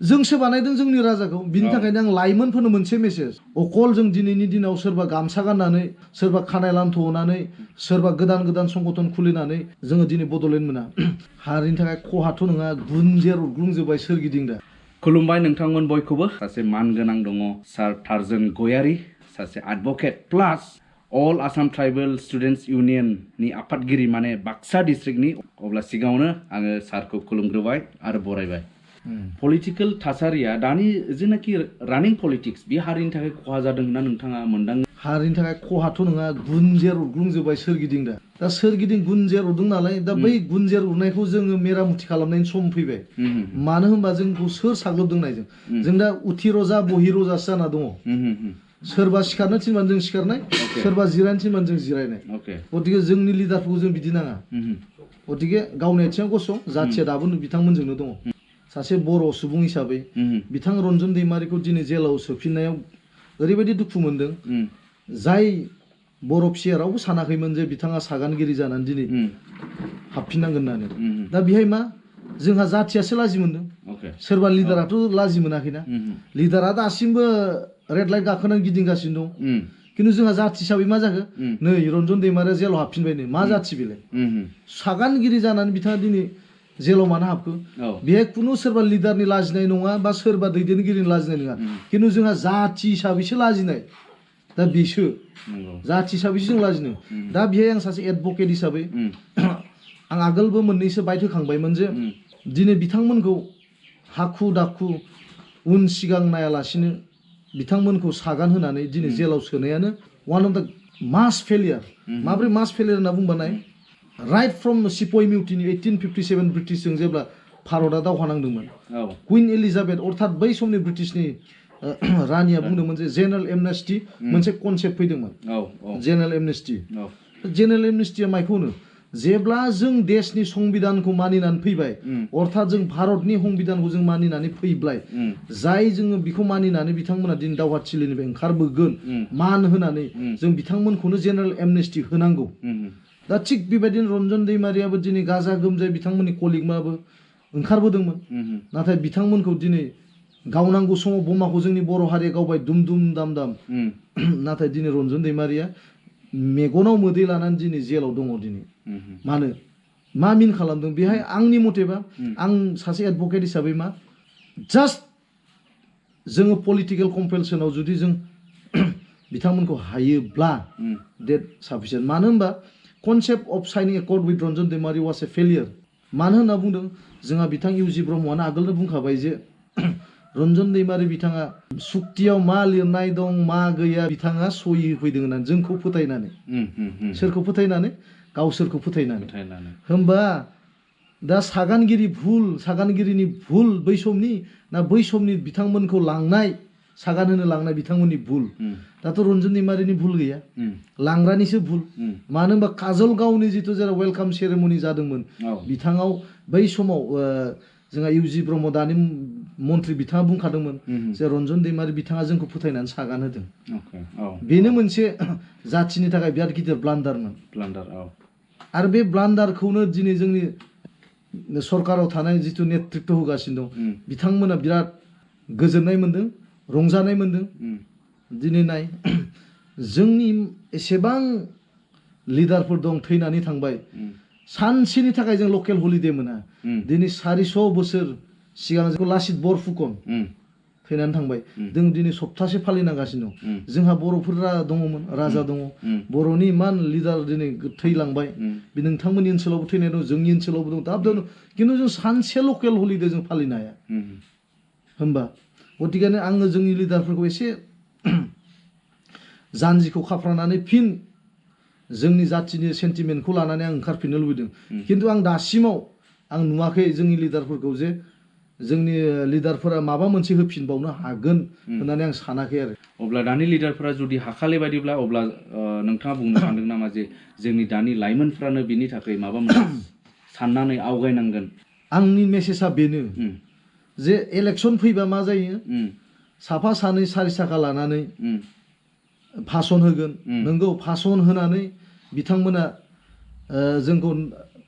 जोंसो बानायदों जोंनि राजाखौ बिनि थाखायनो आं लाइमोनफोरनो मोनसे मेसेज अकल जों दिनैनि दिनाव सोरबा गामसा गाननानै सोरबा खानाय लान्थ'नानै सोरबा गोदान गोदान संगठन खुलिनानै जोङो दिनै बड'लेण्ड मोना हारिनि थाखाय खहाथ' नङा गुनजेर उरग्लुंजोब्बाय सोरगिदिं दा खुलुमबाय नोंथांमोन बयखौबो सासे मानगोनां दङ सार टार्जन गयारि सासे एडभकेट प्लास अल आसाम ट्राइबेल स्टुडेन्टस इउनियननि आफादगिरि माने बाक्सा डिस्ट्रिक्टनि अब्ला सिगाङावनो आङो सारखौ खुलुमग्रोबाय आरो बरायबाय पलिटिकेल थासारिया दानि जेनाखि रानिं पलिटिक्स बे हारिनि थाखाय खहा जादों होनना नोंथाङा मोनदाङो हारिनि थाखाय खहाथ' नङा गुनजेर उरग्लुंजोब्बाय सोरगिदिं दा सोरगिदिं गुनजेर उरदों नालाय दा बै गुनजेर उरनायखौ जोङो मेरामथि खालामनायनि सम फैबाय मानो होनबा जोंखौ सोर साग्लोबदों नायजों जों दा उथि रजा बहि रजासो जाना दङ सोरबा सिखारनो थिनबानो जों सिखारनाय सोरबा जिरायनो थिनबानो जों जिरायनाय गतिके जोंनि लिडारफोरखौ जों बिदि नाङा गतिके गावनि आथिङाव गसं जाथिया दाबो बिथांमोनजोंनो दङ सासे बर' सुबुं हिसाबै बिथां रन्जन दैमारिखौ दिनै जेलाव सोफिननायाव ओरैबायदि दुखु मोनदों जाय बर' फिसाया रावबो सानाखैमोन जे बिथाङा सागानगिरि जानानै दिनै हाबफिननांगोन होननानै दा बेहाय मा जोंहा जाथियासो लाजि मोनदों सोरबा लिडाराथ' लाजि मोनाखैना लिडारा दासिमबो रेड लाइट गाखोनानै गिदिंगासिनो दं खिन्थु जोंहा जाथि हिसाबै मा जाखो नै रन्जन दैमारिया जेलाव हाबफिनबायनो मा जाथि बेलाय सागानगिरि जानानै बिथाङा दिनै जेलाव मानो हाबखो बेहाय खुनु सोरबा लिडारनि लाजिनाय नङा बा सोरबा दैदेनगिरिनि लाजिनाय नङा खिन्थु जोंहा जाथि हिसाबैसो लाजिनाय दा बेसो जाथि हिसाबैसो जों लाजिनो दा बेहाय आं सासे एडभकेट हिसाबै आं आगोलबो मोननैसो बाइट होखांबायमोन जे दिनै बिथांमोनखौ हाखु दाखु उन सिगां नायालासिनो बिथांमोनखौ सागान होनानै दिनै जेलाव सोनायानो one of the mass failure माब्रै मास फेलियार होनना बुंबानाय राइट फ्रम सिपय मिउटिनि 1857 ब्रिटिशजों जेब्ला भारतआ दावहा नांदोंमोन कुइन एलिजाबेथ अर्थात बै समनि ब्रिटिशनि रानिया बुंदोंमोन जे जेनेरेल एमनेस्टि मोनसे कनसेप्ट फैदोंमोन जेनेरेल एमनेस्टि जेनेरेल एमनेस्टिया माइखौ होनो जेब्ला जों देशनि संबिधानखौ मानिनानै फैबाय अर्थात जों भारतनि संबिधानखौ जों मानिनानै फैबाय जाय जोङो बेखौ मानिनानै बिथांमोना दिनै दावहाथिलिनिफ्राय ओंखारबोगोन मान होनानै जों बिथांमोनखौनो जेनेरेल एमनेस्टि होनांगौ दा थिग बेबायदिनो रन्जन दैमारियाबो दिनै गाजा गोमजायै बिथांमोननि कलिगमाबो ओंखारबोदोंमोन नाथाय बिथांमोनखौ दिनै गावनांगौ समाव बमाखौ जोंनि बर' हारिया गावबाय दुम दुम दाम दाम नाथाय दिनै रन्जन दैमारिया मेगनाव मोदै लानानै दिनै जेलाव दङ दिनै मानो मा मिन खालामदों बेहाय आंनि मथेबा आं सासे एडभकेट हिसाबै मा जास्ट जोङो पलिटिकेल कम्पेलसनाव जुदि जों बिथांमोनखौ हायोब्ला डेट साफिसियेन्ट मानो होनबा concept of signing accord with Ranjan Daimary was a failure मानो होनना बुंदों जोंहा बिथां इउजि ब्रह्मआनो आगोलनो बुंखाबाय जे रन्जन दैमारि बिथाङा सुक्तियाव मा लिरनाय दं मा गैया बिथाङा सहि होफैदों होननानै जोंखौ फोथायनानै सोरखौ फोथायनानै गावसोरखौ फोथायनानै होमबा दा सागानगिरिनि भुल बै समनि ना बै समनि बिथांमोनखौ लांनाय सागान होनो लांनाय बिथांमोननि भुल दाथ' रन्जन दैमारिनि भुल गैया लांग्रानिसो भुल मानो होनबा काजलगावनि जिथु जेराव वेलकाम सेरेमनि जादोंमोन बिथाङाव बै समाव जोंहा इउजि ब्रह्म दानि मन्त्रि बिथाङा बुंखादोंमोन जे रन्जन दैमारि बिथाङा जोंखौ फोथायनानै सागान होदों बेनो मोनसे जाथिनि थाखाय बिराद गिदिर ब्लान्डारमोन आरो बे ब्लान्डारखौनो दिनै जोंनि सरकाराव थानाय जिथु नेतृत्व होगासिनो दं बिथांमोना बिराद गोजोननाय मोन्दों रंजानाय मोन्दों दिनै नाय जोंनि एसेबां लिडारफोर दं थैनानै थांबाय सानसेनि थाखाय जों लकेल हलिडे मोना दिनै 400 बोसोर सिगां जोंखौ लासित बरफुकन थैनानै थांबाय जों दिनै सप्तासे फालिनांगासिनो दं जोंहा बर'फोरा दङमोन राजा दङ बर'नि इमान लिडार दिनै थैलांबाय बे नोंथांमोननि ओनसोलावबो थैनाय दं जोंनि ओनसोलावबो दं दाब दाब खिन्थु जों सानसे लकेल हलिडे जों फालिनो हाया होमबा गतिकेनो आङो जोंनि लिडारफोरखौ एसे जानजिखौ खाफ्रानानै फिन जोंनि जाथिनि सेन्टिमेन्टखौ लानानै आं ओंखारफिननो लुबैदों खिन्थु आं दासिमाव आं नुवाखै जोंनि लिडारफोरखौ जे जोंनि लिडारफोरा माबा मोनसे होफिनबावनो हागोन होननानै आं सानाखै आरो अब्ला दानि लिडारफोरा जुदि हाखाले बायदिब्ला अब्ला नोंथाङा बुंनो सानदों नामा जे जोंनि दानि लाइमोनफ्रानो बिनि थाखाय माबा मोनसे साननानै आवगायनांगोन आंनि मेसेजआ बेनो जे इलेक्सन फैबा मा जायो साफा सानै सारि साखा लानानै भाषण होगोन नंगौ भाषण होनानै बिथांमोना जोंखौ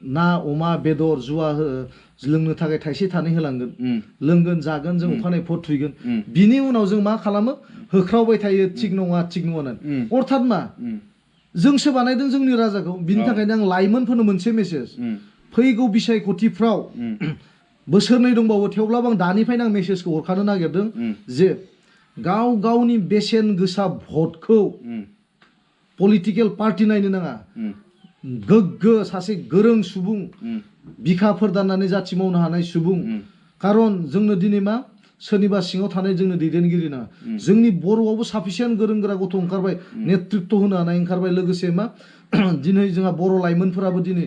ना अमा बेदर जुवा लोंनो थाखाय थाइसे थानै होलांगोन लोंगोन जागोन जों अखानायै भट थुगोन बिनि उनाव जों मा खालामो होख्रावबाय थायो थिग नङा होननानै अर्थात मा जोंसो बानायदों जोंनि राजाखौ बिनि थाखायनो आं लाइमोनफोरनो मोनसे मेसेज फैगौ बिसायख'थिफ्राव बोसोरनै दंबावो थेवब्लाबो आं दानिफ्रायनो आं मेसेजखौ हरखानो नागिरदों जे गाव गावनि बेसेन गोसा भटखौ पलिटिकेल पार्टि नायनो नाङा गोग्गो सासे गोरों सुबुं बिखाफोर दाननानै जाथि मावनो हानाय सुबुं खारन जोंनो दिनै मा सोरनिबा सिङाव थानाय जोंनो दैदेनगिरि नाङा जोंनि बर'आवबो साफिसियेन्ट गोरों गोरा गथ' ओंखारबाय नेतृत्व होनो हानाय ओंखारबाय लोगोसे मा दिनै जोंहा बर' लाइमोनफोराबो दिनै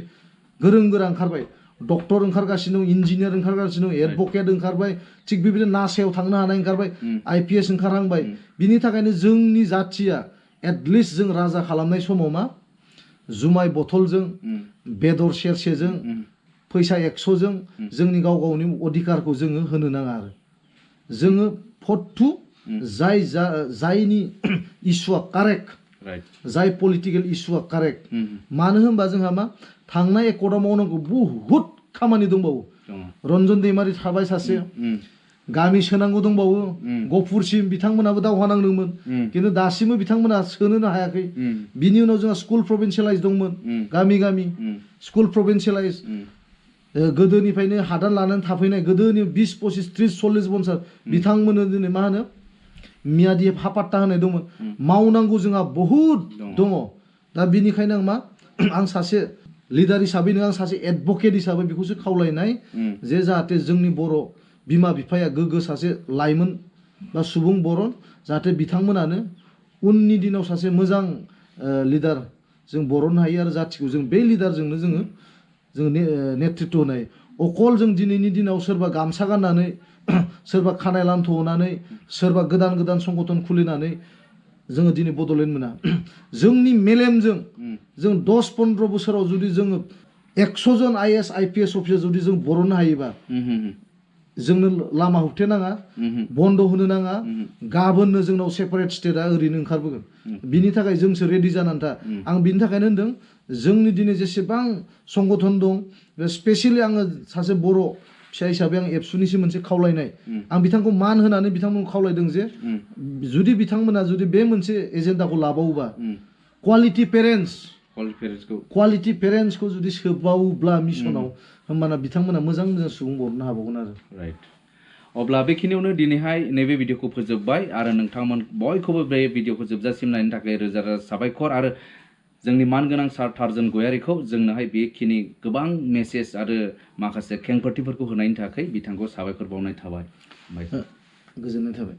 गोरों गोरा ओंखारबाय डक्टर ओंखारगासिनो दं इन्जिनियार ओंखारगासिनो दं एडभकेट ओंखारबाय थिग बेबायदिनो नासायाव थांनो हानाय ओंखारबाय IPS ओंखारहांबाय बिनि थाखायनो जोंनि जाथिया एटलिस्ट जों राजा खालामनाय समाव मा जुमाय बथलजों बेदर सेरसेजों फैसा 100जों जोंनि गाव गावनि अधिकारखौ जोङो होनो नाङा आरो जोङो भटथु जायनि इस्युआ कारेक्ट जाय पलिटिकेल इस्युआ कारेक्ट मानो होनबा जोंहा मा थांनाय एकर्डआव मावनांगौ बुहुत खामानि दंबावो रन्जन दैमारि थाबाय सासे गामि सोनांगौ दंबावो गफुरसिम बिथांमोनाबो दावहा नांदोंमोन खिन्थु दासिमबो बिथांमोना सोनोनो हायाखै बिनि उनाव जोंहा स्कुल प्रभिन्सियेलाइज दंमोन गामि गामि स्कुल प्रभिन्सियेलाइज गोदोनिफ्रायनो हादान लानानै थाफैनाय गोदोनि 20-25-30-40 बोसोर बिथांमोननो दिनै मा होनो मियादि हापाट्टा होनाय दंमोन मावनांगौ जोंहा बहुद दङ दा बिनिखायनो आं मा आं सासे लिडार हिसाबैनो आं सासे एडभकेट हिसाबै बेखौसो खावलायनाय जे जाहाथे जोंनि बर' बिमा बिफाया गोग्गो सासे लाइमोन बा सुबुं बरन जाहाथे बिथांमोनानो उननि दिनाव सासे मोजां लिडार जों बरननो हायो आरो जाथिखौ जों बे लिडारजोंनो जोङो नेतृत्व होनाय अकल जों दिनैनि दिनाव सोरबा गामसा गाननानै सोरबा खानाय लान्थ'नानै सोरबा गोदान गोदान संगठन खुलिनानै जोङो दिनै बड'लेण्ड मोना जोंनि मेलेमजों जों 10-15 बोसोराव जुदि जोङो 100 जन IAS IPS अफिसार जुदि जों बरननो हायोबा जोंनो लामा होबथेनाङा बन्द होनो नाङा गाबोननो जोंनाव सेपारेट स्टेटआ ओरैनो ओंखारबोगोन बिनि थाखाय जोंसो रेडि जानानै था आं बिनि थाखायनो होनदों जोंनि दिनै जेसेबां संगठन दं स्पेसियेलि आङो सासे बर' फिसा हिसाबै आं एबसुनिसो मोनसे खावलायनाय आं बिथांखौ मान होनानै बिथांमोनखौ खावलायदों जे जुदि बिथांमोना जुदि बे मोनसे एजेन्डाखौ लाबावोबा क्वालिटि पेरेन्टसखौ जुदि सोबावोब्ला मिसनाव होमबाना बिथांमोना मोजां मोजां सुबुं बरननो हाबावगोन आरो राइट अब्ला बेखिनियावनो दिनैहाय नैबे भिडिअखौ फोजोबबाय आरो नोंथांमोन बयखौबो बे भिडिअखौ जोबजासिम नायनो थाखाय रोजा रोजा साबायखर आरो जोंनि मानगोनां सार टार्जन गयारिखौ जोंनोहाय बेखिनि गोबां मेसेज आरो माखासे खेंफोरथिफोरखौ होनायनि थाखाय बिथांखौ साबायखर बावनाय थाबाय गोजोननाय थाबाय